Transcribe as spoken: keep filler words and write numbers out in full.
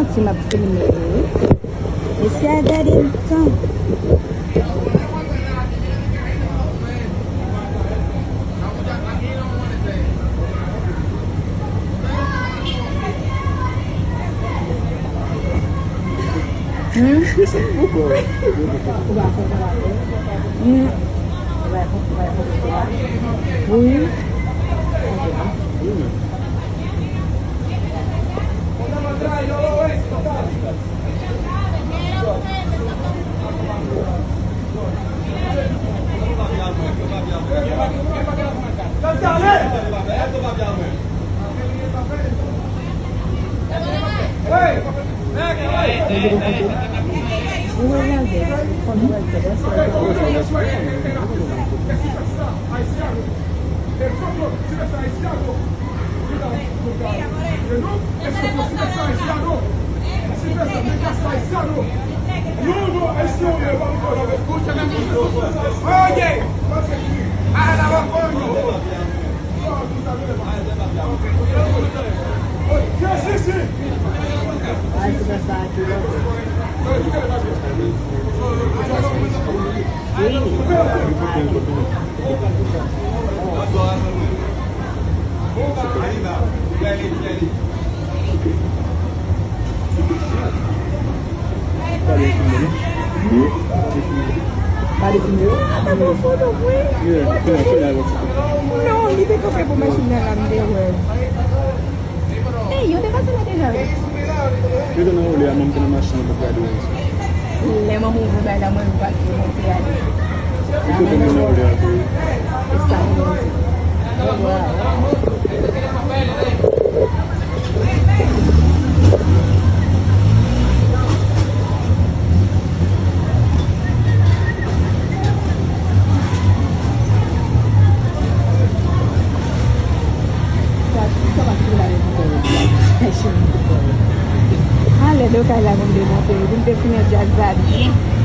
Ti m ap filme yo, wi. Mesye a gade m tan. Hmm? Hmm. Wi. Pa defime yo? Pa defime yo? Non, li te kanpe pou machin nan la, m te wè l. Ey, yo te pase la deja, wi. Yo te nan wole a, mwen m te nan machin nan pou gade yo. Lè manman ouvri bay la, mwen m pase monte ale. Yo te nan wole a tou. E sa mwen di. Ale do kay la pou m te monte, pou m te fini djaz la byen.